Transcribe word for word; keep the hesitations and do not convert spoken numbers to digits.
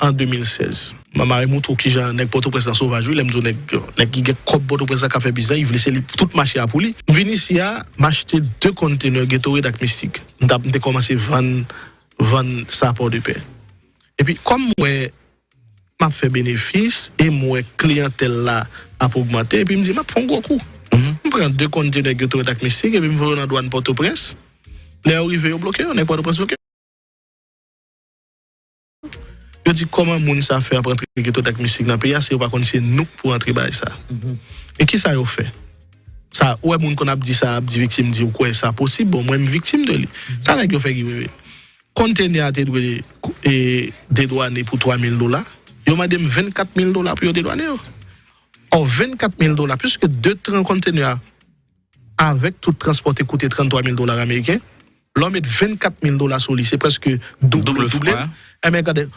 an de mil sèz. Mwen mare moutre w kijan nèg Pòtoprens lan sovaj, wi, lè m di w nèg, nèg ki gen kòb Pòtoprens lan ka fè biznis, li vle se li tout mache a pou li. M vin isi a, m achte de kontenè Gatorade ak Mistik. M t ap, m te kòmanse vann, vann sa Pòdepè. Epi, kòm m wè m ap fè benefis e m wè kliyantèl la ap ogmante, epi m di, "M ap fè yon gwo kou." M pran de kontenè Gatorade ak Mistik, epi m voye yo nan dwàn Pòtoprens. Lè yo rive, yo bloke yo, nèg Pòtoprens bloke yo. Yo di, "Kòman moun sa fè ap antre Gatorade ak Mistik nan peyi a, si yo pa konn se nou k pou antre bay sa?" E kisa yo fè? Sa, ou wè moun konn ap di sa, ap di viktim, di, "Ou kwè sa posib?" Bon, mwen, m viktim de li. Sa nèg yo fè ki rive? Kontenè a te dwe, e, dedwane pou twa mil dola. Yo mande m vennkat mil dola pou yo dedwane yo. Ò, vennkat mil dola, piske de tran kontenè a, avèk tout transpò, te koute tranntwa mil dola ameriken. Lè w met vennkat mil dola sou li, se prèske double, double, double. Enben, gade,